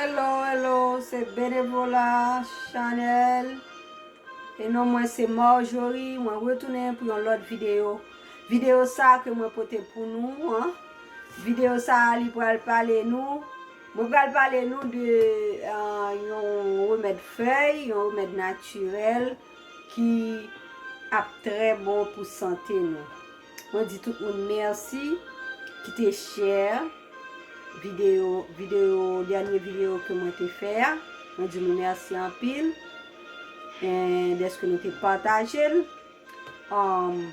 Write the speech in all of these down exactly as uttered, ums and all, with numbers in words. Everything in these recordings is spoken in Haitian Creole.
Hello, hello, se Benevola Chanel. E non mwen se Marjorie, mwen retounen pou yon lòt videyo. Videyo sa ke mwen pote pou nou an, videyo sa li pral pale nou, mwen pral pale nou de ah, yon remèd fèy, yon remèd natirèl ki ap trè bon pou sante nou. Mwen di tout moun mèsi ki te share videyo, videyo, dènye videyo ke mwen te fè a. Mwen di nou mèsi anpil, eh, dèske nou te pataje l. Um,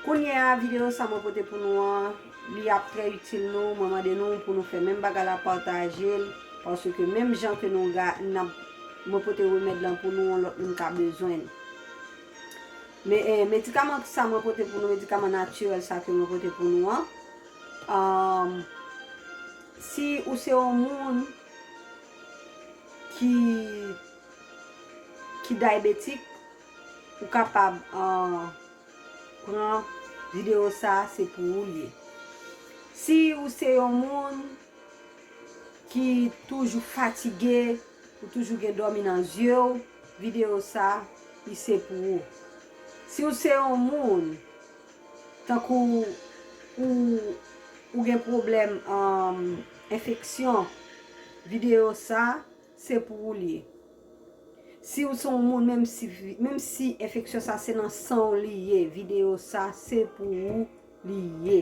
kounye a, videyo sa mwen pote pou nou an, li ap trè itil nou. Mwen mande nou pou nou fè menm bagay la, pataje l, paske menm jan ke nou ga, n ap, mwen pote remèd lan pou nou, yon lòt moun ka bezwen l. Men, eh, medikaman sa mwen pote pou nou, medikaman natirèl sa ke mwen pote pou nou an, um, si ou se yon moun ki, ki dyabetik, ou kapab, uh, pran videyo sa, se pou ou l ye. Si ou se yon moun ki toujou fatige, ou toujou gen dòmi nan zye w, videyo sa, li se pou ou. Si ou se yon moun, tankou ou, ou gen pwoblèm, um, enfeksyon, videyo sa, se pou ou l ye. Si ou se yon moun, menm si, menm si enfeksyon sa se nan san w li ye, videyo sa, se pou ou li ye.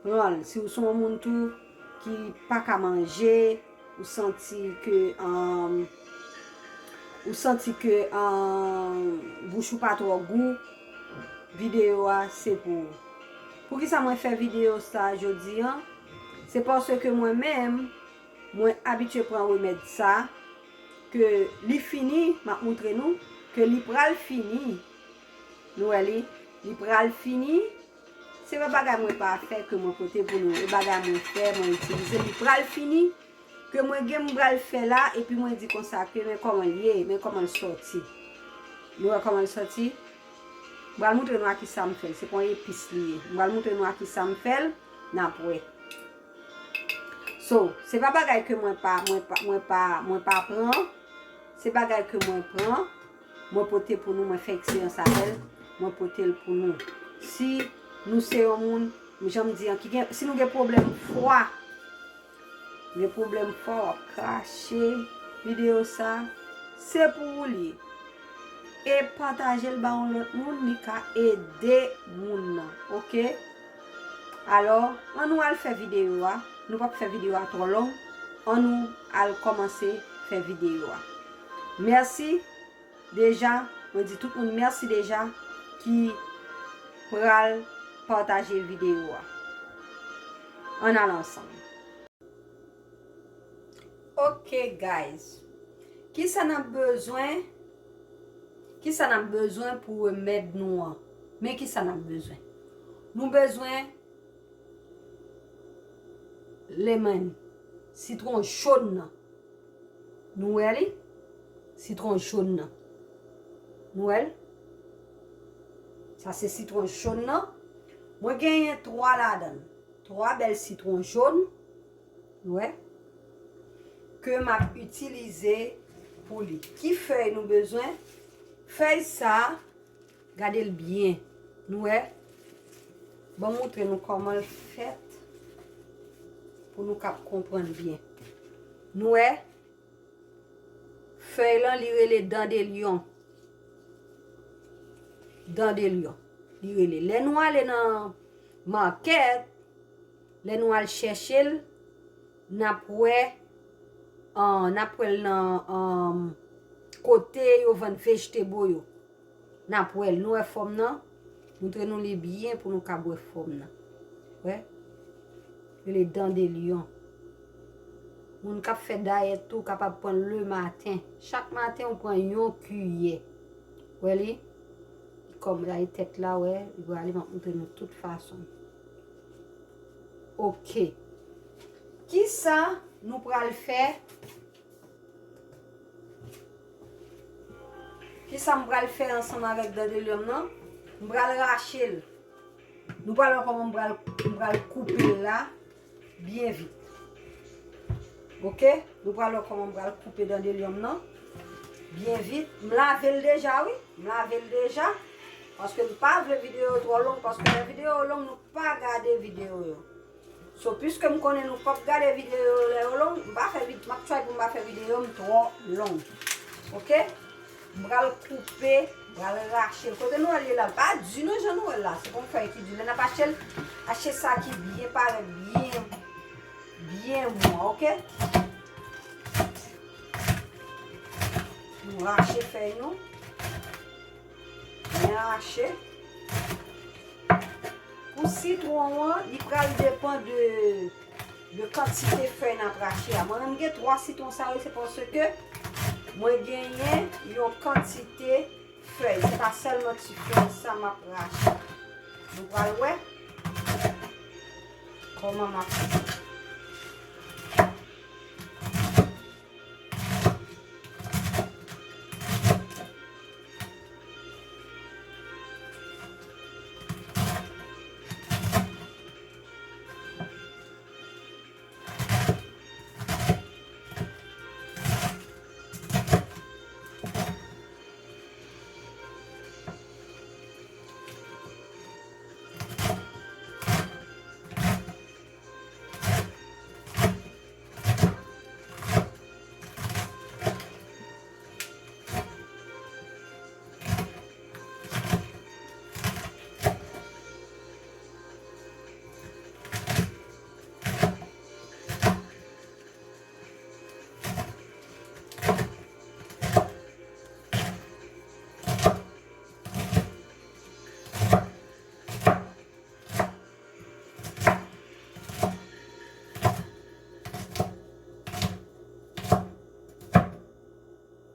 Pran l. Si ou se yon moun tou ki pa ka manje, ou santi ke, um, ou santi ke, um, bouch ou pa twò gou, videyo a se pou ou. Poukisa mwen fè videyo sa jodi an? Se paske mwen menm, mwen abitye pran remèd sa, ke li fini, m ap moutre nou, ke li pral fini. Nou wè li, li pral fini. Se pa bagay mwen pa fè ke mwen pote pou nou, e bagay mwen fè, mwen itilize, li pral fini, ke mwen gen m pral fè la, epi mwen di konsa ke men kòman l ye, men kòman l sòti. Nou wè kòman l sòti? M pral moutre nou a kisa m fè l, se pa yon epis li ye. M pral moutre nou a kisa m fè l, n ap wè. So, se pa bagay ke mwen pa, mwen pa, mwen pa, mwen pa pran. Se bagay ke mwen pran, mwen pote pou nou, mwen fè eksperyans avè l, mwen pote l pou nou. Si nou se yon moun, jan m di an, ki gen, si nou gen pwoblèm fwa, gen pwoblèm fwa, w ap krache, videyo sa, se pou ou li ye. E pataje l ba yon lòt moun, li ka ede moun nan, oke? Alò, ann nou al fè videyo a. Nou p ap fè videyo a twò long. Ann nou al kòmanse fè videyo a. Mèsi deja, mwen di tout moun mèsi deja ki pral pataje videyo a. Ann al ansanm. Ok, guys. Kisa n ap bezwen? Kisa n ap bezwen pou remèd nou an? Men kisa n ap bezwen. Nou bezwen lemon, sitwon jòn nan. Nou wè li? Sitwon jòn nan. Nou wè l? Sa se sitwon jòn nan. Mwen genyen twa ladan l. Twa bèl sitwon jòn. Nou wè? Ke m ap itilize pou li. Ki fèy nou bezwen? Fèy sa, gade l byen. Nou wè? Ban m moutre nou kòman l fèt pou nou kab konprann byen. Nou wè? Fèy lan, li rele dandelyon. Dandelyon. Li rele. Lè nou ale nan makèt, lè nou al chèche l, n ap wè, ah, n ap wè l nan, ah, kote yo vann vejetebo yo. N ap wè l. Nou wè fòm nan? Moutre nou li byen pou nou kab wè fòm nan. Wè? Rele dandelyon. Moun k ap fè dayèt tou kapab pran l lematen. Chak maten, ou pran yon kiyè. Wè li? Li kòm la, e tèt la, wè, li prale, m ap moutre nou tout fason. Ok. Kisa nou pral fè? Kisa m pral fè ansanm avèk dandelyon m nan? M pral rache l. Nou pral wè kòman m pral, m pral koupe l la byen vit. Ok, nou pral wè kòman m pral koupe dandelyòm nan. Byen vit. M lave l deja, wi. M lave l deja. Paske m pa vle videyo yo twò long, paske lè videyo yo long, nou pa gade videyo yo. So, piske m konnen nou p ap gade videyo yo lè yo long, m pa fè vid-, m ap try pou m pa fè videyo m twò long. Ok? M pral koupe, m pral rache l. Kote nou wè l ye la, l pa di non jan nou wè l la. Se pa yon fèy ki di. Lè n ap achte l, achte sa ki byen parèt, byen, byen mwen, ok? Nou rache fèy nou. Byen rache. Pou sitwon an, li pral depann de, de kantite fèy n ap rache a. Mwen menm gen twa sitwon sa yo, se paske mwen genyen yon kantite fèy. Se pa sèlman ti fèy sa m ap rache. Nou pral wè kòman m ap fè.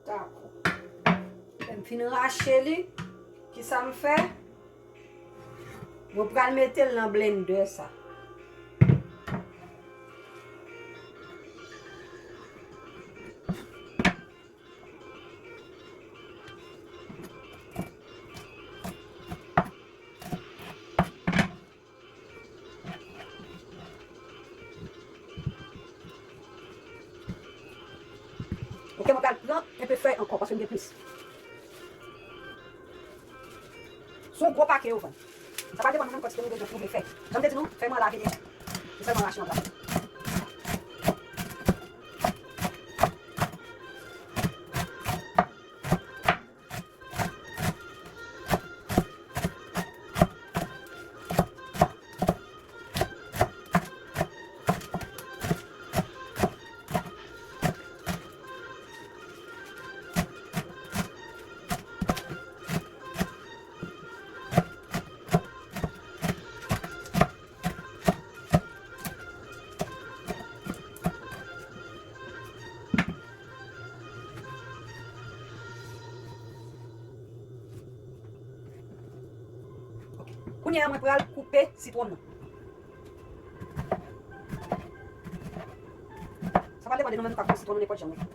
Dakò. Lè m fin rache li, kisa m fè? Mwen pral mete l nan blendè sa. Ok, mwen pral pran enpe fèy ankò, paske m gen plis. Se yon gwo pake yo vann. Sa va depann de kantite nou bezwen pou fè. Jan m te di nou, fèy mwen lave deja. Se sèlman rache m ap rache. Kounye a, mwen pral koupe sitwon nan. Sa va depann de nou, men nou ka koupe sitwon nou nenpòt jan nou vle.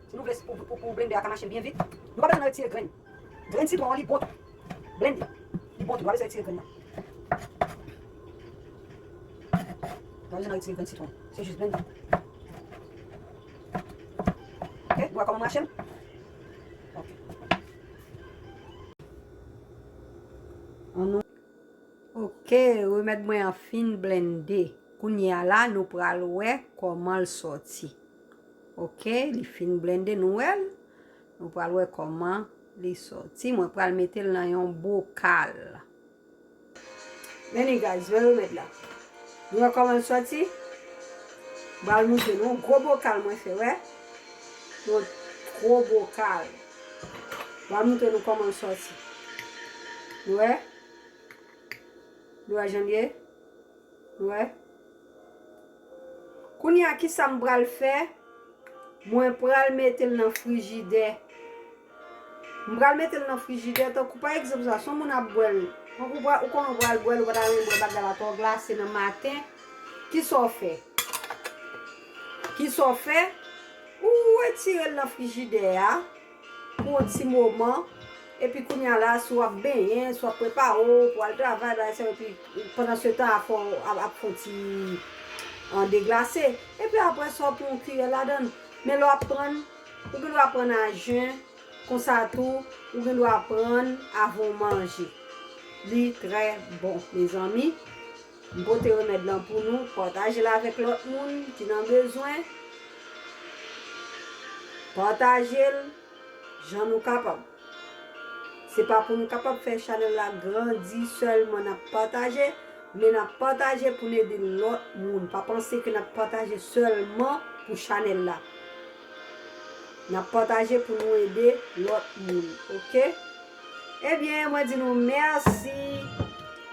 Si nou vle pou, pou, pou blendè a ka mache byen vit, nou pa bezwen retire grenn. Grenn sitwon an, li bon tou. Blende. Li bon tou, nou pa bezwen retire grenn nan. Nou pa bezwen retire grenn sitwon. Se jis blende. Ok, nou wè kòman m rache l? Ok. An nou. Ok, remèd mwen an fin blende. Kounye a la, nou pral wè kòman l sòti. Ok, li fin blende, nou wè l. Nou pral wè kòman li sòti. Mwen pral mete l nan yon bokal. Men li, guys, wè remèd la. Nou wè kòman l sòti? M pral montre nou yon gwo bokal mwen fè, wè. Yon gwo bokal. M pral montre nou kòman l sòti. Nou wè? Nou wè jan l ye? Wè. Kounye a, kisa m pral fè? Mwen pral mete l nan frijidè. M pral mete l nan frijidè, tankou pa egzanp sa, si yon moun ap bwè l, tankou ou pral, ou konnen ou pral bwè l, ou pa ta renmen bwè bagay la twò glase nan maten. Kisa w fè? Kisa w fè? Ou retire l nan frijidè a pou yon ti moman. Epi kounye a la, si w ap benyen, si w ap prepare w pou al travay, bagay sa yo, epi pandan se tan a, fò w ap, ap fè yon ti, an deglase. Epi apre sa, w pran yon kiyè ladan l. Men lè w ap pran, ou gen dwa pran ajen, konsa tou, ou gen dwa pran avan w manje. Li trè bon, mezanmi. M pote remèd lan pou nou. Pataje l avèk lòt moun ki nan bezwen. Pataje l jan nou kapab. Se pa pou nou kapab fè chanèl la grandi sèlman n ap pataje, men n ap pataje pou n ede lòt moun. Pa panse ke n ap pataje sèlman pou chanèl la. N ap pataje pou nou ede lòt moun, oke? Ebyen, mwen di nou mèsi.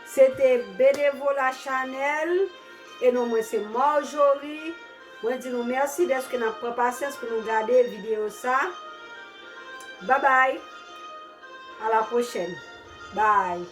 Se te Benevola Chanèl. E non mwen se Marjorie. Mwen di nou mèsi dèske n ap pran pasyans pou nou gade videyo sa. Babay. A la pwochèn. Bye.